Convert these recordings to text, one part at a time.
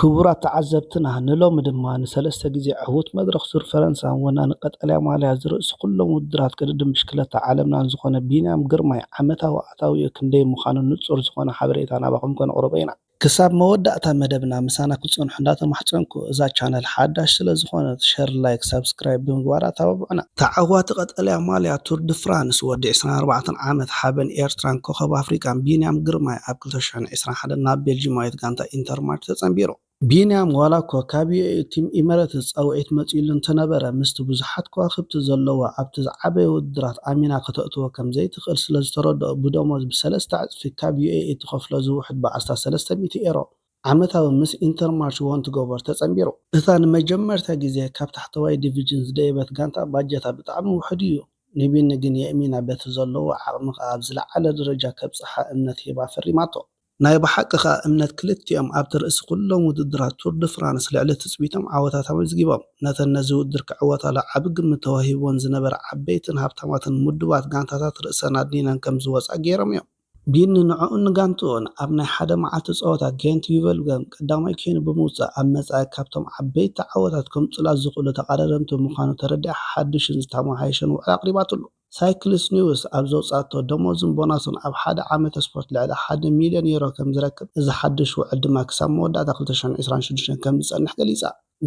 ክቡራት ተዓዘብትና፣ ንሎሚ ድማ ንሰለስተ ግዜ ዕዉት መድረኽ ዙር ፈረንሳን ወናኒ ቀጠልያ ማልያ ዝርእሲ ኩሎም ውድድራት ቅድድም ብሽክለታ ዓለምናን ዝኾነ ቢንያም ግርማይ ዓመታዊ ኣታዊኡ ክንደይ ምዃኑ ንጹር ዝኾነ ሓበሬታ ናባኹም ከነቕርቦ ኢና። ክሳብ መወዳእታ መደብና ምሳና ክትጸንሑ እንዳተማሕጸንኩ፣ እዛ ቻነል ሓዳሽ ስለ ዝኾነት ሸር፣ ላይክ፣ ሳብስክራይብ ብምግባር ኣተባብዑና። ተዓዋቲ ቀጠልያ ማልያ ቱር ድ ፍራንስ ወዲ ዕስራን ኣርባዕተን ዓመት ሓበን ኤርትራን ኮኸብ ኣፍሪቃን ቢንያም ግርማይ ኣብ ክልተ ሽሕን ዕስራን ሓደን ናብ ቤልጂማዊት ጋንታ ኢንተርማርች ተጸንቢሩ። ቢንያም ዋላ እኳ ካብ ዩ ኤ ኢ ቲም ኢመረትስ ጻውዒት መጺኡሉ እንተነበረ፣ ምስቲ ብዙሓት ከዋኽብቲ ዘለዋ ኣብቲ ዝዓበየ ውድድራት ኣሚና ከተእትዎ ከም ዘይትኽእል ስለ ዝተረድኦ ብደሞዝ ብሰለስተ ዕጽፊ ካብ ዩ ኤ ኢ ትኸፍሎ ዝውሕድ ብኣስታት ሰለስተ ሚእቲ ኤሮ ዓመታዊ ምስ ኢንተርማርች ዎንት ጎበር ተጸንቢሩ። እታ ንመጀመርታ ግዜ ካብ ታሕተዋይ ዲቪዥን ዝደየበት ጋንታ ባጀታ ብጣዕሚ ውሑድ እዩ። ንቢኒ ግን የእሚና በቲ ዘለዎ ዓቕሚ ከኣ ኣብ ዝለዓለ ደረጃ ከብጽሓ እምነት ሂባ ፈሪማቶ። ናይ ብሓቂ ከኣ እምነት ክልቲኦም ኣብቲ ርእሲ ኩሎም ውድድራት ቱር ድ ፍራንስ ልዕሊ ትጽቢቶም ዓወታት ኣመዝጊቦም። ነተን ነዚ ውድድር ክዕወታሉ ዓቢ ግምት ተዋሂብወን ዝነበረ ዓበይትን ሃብታማትን ምዱባት ጋንታታት ርእሰን ኣድኒነን ከም ዝወጻ ገይሮም እዮም። ቢኒ ንዕኡን ንጋንትኡን ኣብ ናይ ሓደ መዓልቲ ጸወታ ጌንት ዩቨልገም ቀዳማይ ኮይኑ ብምውጻእ ኣብ መጻኢ ካብቶም ዓበይቲ ዓወታት ከምጽላ ዝኽእሉ ተቐዳደምቲ ምዃኑ ተረዲኣ ሓድሽን ዝተመሓየሸን ውዕል ኣቕሪባትሉ። ሳይክልስ ኒውስ ኣብ ዘውጻእቶ ደሞዝን ቦናስን ኣብ ሓደ ዓመተ ስፖርት ልዕሊ ሓደ ሚልዮን ዩሮ ከም ዝረክብ፣ እዚ ሓድሽ ውዕል ድማ ክሳብ መወዳእታ ክልተ ሽሕን ዕስራን ሽዱሽተን ከም ዝጸንሕ ገሊጻ።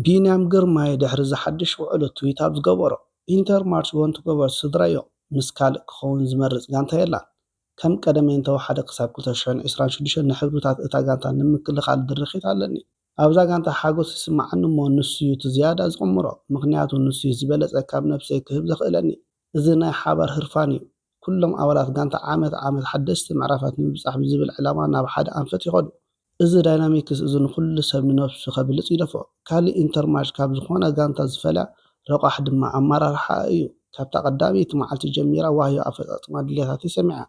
ቢንያም ግርማይ ድሕሪ እዚ ሓድሽ ውዕሉ ትዊት ኣብ ዝገበሮ፣ ኢንተርማርች ዎንት ጎበር ስድራዮ፣ ምስ ካልእ ክኸውን ዝመርጽ ጋንታ የላን። ከም ቀደመይ እንተወሓደ ክሳብ ክልተ ሽሕን ዕስራን ሽዱሽተን ንሕብርታት እታ ጋንታ ንምክልኻል ድርኺት ኣለኒ። ኣብዛ ጋንታ ሓጎስ ይስምዓኒ እሞ ንሱ'ዩ እቲ ዝያዳ ዝቕምሮ፣ ምኽንያቱ ንሱ'ዩ ዝበለጸ ካብ ነብሰይ ክህብ ዘኽእለኒ። እዚ ናይ ሓባር ህርፋን እዩ። ኩሎም ኣባላት ጋንታ ዓመት ዓመት ሓደስቲ ምዕራፋት ንምብጻሕ ብዝብል ዕላማ ናብ ሓደ ኣንፈት ይኸዱ። እዚ ዳይናሚክስ እዚ ንኹሉ ሰብ ንነብሱ ከብልጽ ይደፍኦ። ካልእ ኢንተርማርች ካብ ዝኾነ ጋንታ ዝፈልያ ረቋሕ ድማ ኣመራርሓኣ እዩ። ካብታ ቀዳመይቲ መዓልቲ ጀሚራ ዋህዮ ኣፈጻጽማ ድሌታተይ ሰሚዓ።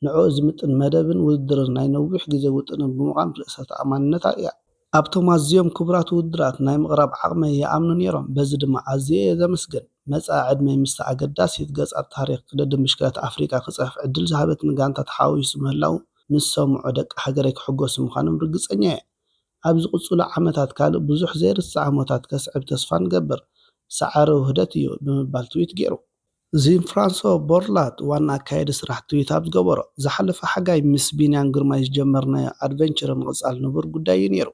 ንዕኡ ዝምጥን መደብን ውድድርን ናይ ነዊሕ ግዜ ውጥንን ብምዃን ርእሰ ተኣማንነት ኣርእያ። ኣብቶም ኣዝዮም ክቡራት ውድድራት ናይ ምቕራብ ዓቕመይ ይኣምኑ ነይሮም፣ በዚ ድማ ኣዝየ እየ ዘመስግን። መጻኢ ዕድመይ ምስታ ኣገዳሲት ገጽ ኣብ ታሪኽ ቅድድም ብሽክለታ ኣፍሪቃ ክጽሕፍ ዕድል ዝሃበትኒ ጋንታ ተሓዋዊሱ ምህላዉ ምስ ሰምዑ ደቂ ሃገረይ ክሕጎሱ ምዃኖም ርግጸኛ እየ። ኣብ ዝቕጽሉ ዓመታት ካልእ ብዙሕ ዘይርሳዕ ህሞታት ከስዕብ ተስፋ ንገብር። ሰዓረ ውህደት እዩ ብምባል ትዊት ገይሩ። ዚን ፍራንሶ ቦርላት ዋና ኣካያዲ ስራሕ ትዊት ኣብ ዝገበሮ፣ ዝሓለፈ ሓጋይ ምስ ቢንያም ግርማይ ዝጀመርናዮ ኣድቨንቸር ምቕጻል ንቡር ጉዳይ እዩ ነይሩ።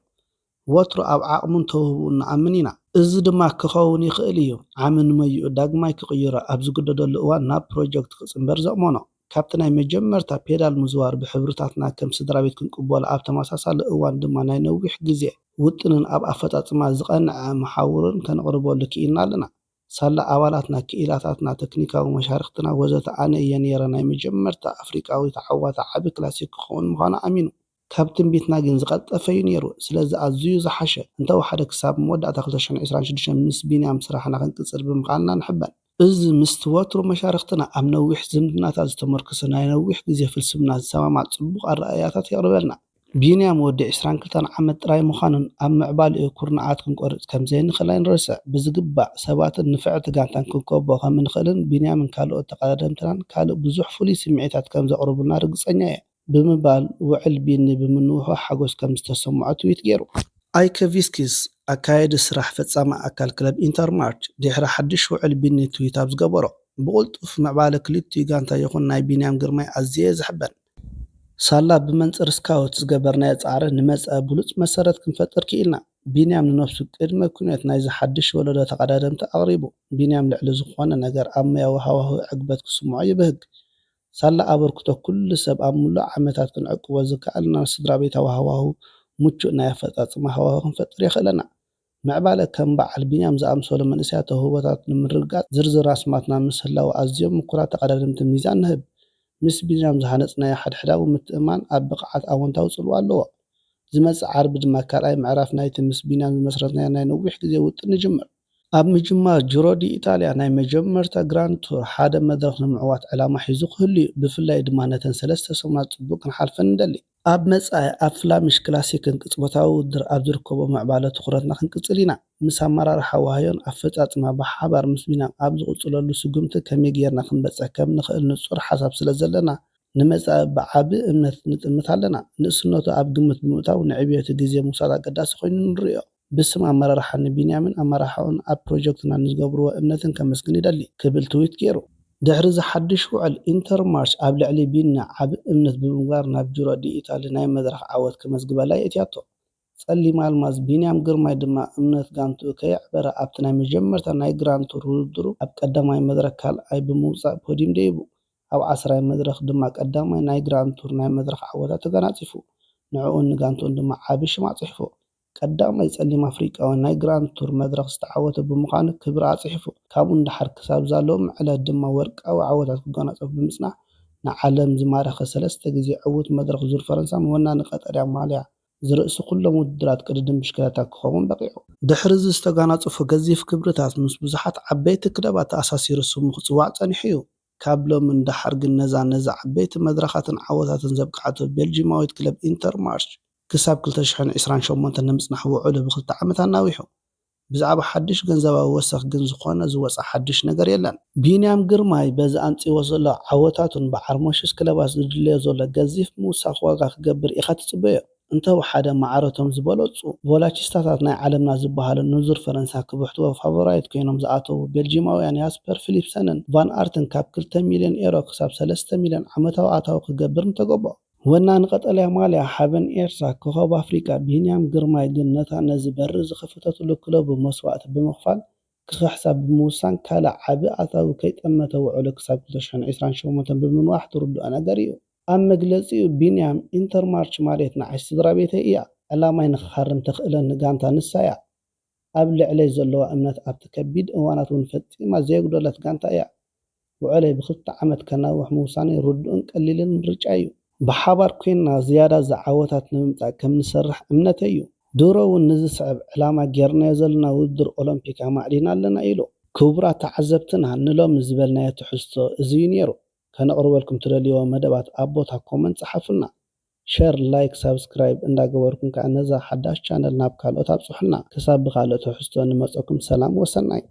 ወትሩ ኣብ ዓቕሙን ተውህቦኡን ንኣምን ኢና። እዚ ድማ ክኸውን ይኽእል እዩ። ዓሚ ንመይኡ ዳግማይ ክቕይሮ ኣብ ዝግደደሉ እዋን ናብ ፕሮጀክት ክጽንበር ዘእመኖ። ካብቲ ናይ መጀመርታ ፔዳል ምዝዋር ብሕብርታትና ከም ስድራ ቤት ክንቅበሎ፣ ኣብ ተመሳሳሊ እዋን ድማ ናይ ነዊሕ ግዜ ውጥንን ኣብ ኣፈጻጽማ ዝቐንዐ መሓውርን ከነቕርበሉ ክኢልና ኣለና። ሳላ ኣባላትና፣ ክኢላታትና፣ ተክኒካዊ መሻርኽትና ወዘተ ኣነ እየ ነይረ ናይ መጀመርታ ኣፍሪቃዊ ተዓዋቲ ዓቢ ክላሲክ ክኸውን ምዃኑ ኣሚኑ። ካብ ትንቢትና ግን ዝቐልጠፈ እዩ ነይሩ። ስለዚ ኣዝዩ ዝሓሸ እንተወሓደ ክሳብ መወዳእታ ክልተ ሽሕን ዕስራን ሽዱሽተን ምስ ቢንያም ስራሕና ክንቅጽል ብምኽኣልና ንሕበን። እዚ ምስቲ ወትሩ መሻርኽትና ኣብ ነዊሕ ዝምድናታት ዝተመርኮሰ ናይ ነዊሕ ግዜ ፍልስፍና ዝሰማማዕ ጽቡቕ ኣረኣእያታት የቕርበልና። ቢንያም ወዲ ዕስራን ክልተን ዓመት ጥራይ ምዃኑን ኣብ ምዕባሌኡ ኩርናዓት ክንቆርጽ ከም ዘይንኽእል ኣይንረስዕ። ብዝግባእ ሰባትን ንፍዕቲ ጋንታን ክንከቦ ከም እንኽእልን ቢንያምን ካልኦት ተቐዳደምትናን ካልእ ብዙሕ ፍሉይ ስምዒታት ከም ዘቕርቡልና ርግጸኛ እየ። ብምባል ውዕል ቢኒ ብምንውሑ ሓጎስ ከም ዝተሰምዖ ትዊት ገይሩ። ኣይከ ቪስኪስ፣ ኣካያዲ ስራሕ ፈጻሚ ኣካል ክለብ ኢንተርማርች፣ ድሕሪ ሓድሽ ውዕል ቢኒ ትዊት ኣብ ዝገበሮ፣ ብቕልጡፍ ምዕባለ ክልቲኡ ጋንታ ይኹን ናይ ቢንያም ግርማይ ኣዝየ እየ ዝሕበን። ሳላ ብመንጽር ስካውት ዝገበርናዮ ጻዕሪ ንመጻኢ ብሉጽ መሰረት ክንፈጥር ክኢልና። ቢንያም ንነብሱ ቅድመ ኲነት ናይዚ ሓድሽ ወለዶ ተቐዳደምቲ ኣቕሪቡ። ቢንያም ልዕሊ ዝኾነ ነገር ኣብ ሞያዊ ሃዋህው ዕግበት ክስምዖ ይብህግ። ሳላ ኣበርክቶ ኩሉ ሰብ ኣብ ምሉእ ዓመታት ክንዕቅቦ ዝከኣለና ስድራ ቤታዊ ሃዋህው፣ ምቹእ ናይ ኣፈጻጽማ ሃዋህው ክንፈጥር የኽእለና። ምዕባለ ከም በዓል ቢንያም ዝኣምሰሉ መንእሰያት ተውህቦታት ንምርግጋጽ ዝርዝር ኣስማትና ምስ ህላወ ኣዝዮም ምኩራት ተቐዳደምቲ ሚዛን ንህብ። ምስ ቢንያም ዝሃነጽናዮ ሓድሕዳዊ ምትእምማን ኣብ ብቕዓት ኣወንታዊ ጽልዋ ኣለዎ። ዝመጽእ ዓርቢ ድማ ካልኣይ ምዕራፍ ናይቲ ምስ ቢንያም ዝመስረትናዮ ናይ ነዊሕ ግዜ ውጥን ንጅምር። ኣብ ምጅማር ጅሮ ዲ ኢጣልያ ናይ መጀመርታ ግራንድ ቱር ሓደ መድረኽ ንምዕዋት ዕላማ ሒዙ ክህሉ እዩ፣ ብፍላይ ድማ ነተን ሰለስተ ሰሙናት ጽቡቕ ክንሓልፈን ንደሊ። ኣብ መጻኢ ኣብ ፍላሚሽ ክላሲክን ቅጽበታዊ ውድድር ኣብ ዝርከቦ ምዕባለ ትኹረትና ክንቅጽል ኢና። ምስ ኣመራርሓ ዋህዮን ኣፈጻጽማ ብሓባር ምስ ቢንያም ኣብ ዝቕጽለሉ ስጉምቲ ከመይ ጌርና ክንበጽሕ ከም ንኽእል ንጹር ሓሳብ ስለ ዘለና፣ ንመጻኢ ብዓቢ እምነት ንጥምት ኣለና። ንእስነቱ ኣብ ግምት ብምእታው ንዕብየቱ ግዜ ምውሳድ ኣገዳሲ ኮይኑ ንርእዮ። ብስም ኣመራርሓ ንቢንያምን ኣመራርሓኡን ኣብ ፕሮጀክትና ንዝገብርዎ እምነትን ከመስግን ይደሊ ክብል ትዊት ገይሩ። ድሕሪ እዚ ሓድሽ ውዕል ኢንተርማርች ኣብ ልዕሊ ቢኒ ዓቢ እምነት ብምግባር ናብ ጁሮ ዲ ኢታሊ ናይ መድረኽ ዓወት ከመዝግበላ የእትያቶ። ጸሊም ኣልማዝ ቢንያም ግርማይ ድማ እምነት ጋንትኡ ከየዕበረ ኣብቲ ናይ መጀመርታ ናይ ግራንድ ቱር ውድድሩ ኣብ ቀዳማይ መድረኽ ካልኣይ ብምውጻእ ፖዲም ደይቡ። ኣብ ዓስራይ መድረኽ ድማ ቀዳማይ ናይ ግራንድ ቱር ናይ መድረኽ ዓወታት ተገናጺፉ። ንዕኡን ንጋንትኡን ድማ ዓቢ ሽም ኣጽሒፉ። ቀዳማይ ጸሊም ኣፍሪቃዊ ናይ ግራንድ ቱር መድረኽ ዝተዓወተ ብምዃኑ ክብሪ ኣጽሒፉ። ካብኡ ንደሓር ክሳብ ዛሎም ዕለት ድማ ወርቃዊ ዓወታት ክጎናጸፍ ብምጽናሕ ንዓለም ዝማረኸ ሰለስተ ግዜ ዕዉት መድረኽ ዙር ፈረንሳ ወናኒ ቀጠልያ ማልያ ዝርእሱ ኩሎም ውድድራት ቅድድም ብሽክለታ ክኸውን በቒዑ። ድሕሪ እዚ ዝተጋናጸፎ ገዚፍ ክብርታት ምስ ብዙሓት ዓበይቲ ክለባት ተኣሳሲሩ ስሙ ክጽዋዕ ጸኒሑ እዩ። ካብ ሎሚ ንደሓር ግን ነዛ ነዛ ዓበይቲ መድረኻትን ዓወታትን ዘብቅዓቶ ቤልጂማዊት ክለብ ኢንተርማርች ክሳብ ክልተ ሽሕን ዕስራን ሸሞንተን ንምጽናሕ ውዕሉ ብክልተ ዓመት ኣናዊሑ። ብዛዕባ ሓድሽ ገንዘባዊ ወሰኽ ግን ዝኾነ ዝወጸ ሓድሽ ነገር የለን። ቢንያም ግርማይ በዚ ኣምጺዎ ዘሎ ዓወታቱን ብዓርሞሽስ ክለባት ዝድለዮ ዘሎ ገዚፍ ምውሳኽ ዋጋ ክገብር ኢኻ ትጽበዮ። እንተወሓደ ማዕረቶም ዝበለጹ ቮላቺስታታት ናይ ዓለምና ዝበሃሉ ንዙር ፈረንሳ ክብሕትዎ ፋቮራይት ኮይኖም ዝኣተዉ ቤልጂማውያን ያስፐር ፊሊፕሰንን ቫን ኣርትን ካብ ክልተ ሚልዮን ኤሮ ክሳብ ሰለስተ ሚልዮን ዓመታዊ ኣታዊ ክገብር ምተገበኦ። ወናኒ ቀጠልያ ማልያ ሓበን ኤርትራ ኮኸብ ኣፍሪቃ ቢንያም ግርማይ ግን ነታ ነዚ በሪ ዝኸፈተትሉ ክለቡ መስዋእቲ ብምኽፋል ክኽሕሳ ብምውሳን ካልእ ዓቢ ኣታዊ ከይጠመተ ውዕሉ ክሳብ ክልተ ሽሕን ዕስራን ሸሞንተን ብምንዋሕ ትርድኦ ነገር እዩ። ኣብ መግለጺኡ ቢንያም ኢንተርማርች ማለት ንዓይ ስድራ ቤተይ እያ፣ ዕላማይ ንኽሃርም ተኽእለኒ ጋንታ ንሳ እያ። ኣብ ልዕለይ ዘለዋ እምነት ኣብቲ ከቢድ እዋናት እውን ፈጺማ ዘየጉደለት ጋንታ እያ። ውዕለይ ብክልተ ዓመት ከናውሕ ምውሳነይ ርዱእን ቀሊልን ምርጫ እዩ። ብሓባር ኮይንና ዝያዳ ዝዓወታት ንምምጻእ ከም ንሰርሕ እምነተይ እዩ። ድሮ እውን ንዝስዕብ ዕላማ ጌርናዮ ዘለና ውድድር ኦሎምፒክ ኣማዕዲና ኣለና ኢሉ። ክቡራት ተዓዘብትና ንሎሚ ዝበልናዮ ትሕዝቶ እዚ እዩ ነይሩ። ከነቕርበልኩም ትደልይዎ መደባት ኣብ ቦታ ኮመንት ጸሓፉልና። ሸር፣ ላይክ፣ ሳብስክራይብ እንዳገበርኩም ከዓ ነዛ ሓዳሽ ቻነል ናብ ካልኦት ኣብጽሑልና። ክሳብ ብኻልእ ትሕዝቶ ንመጸኩም ሰላም ወሰናይ።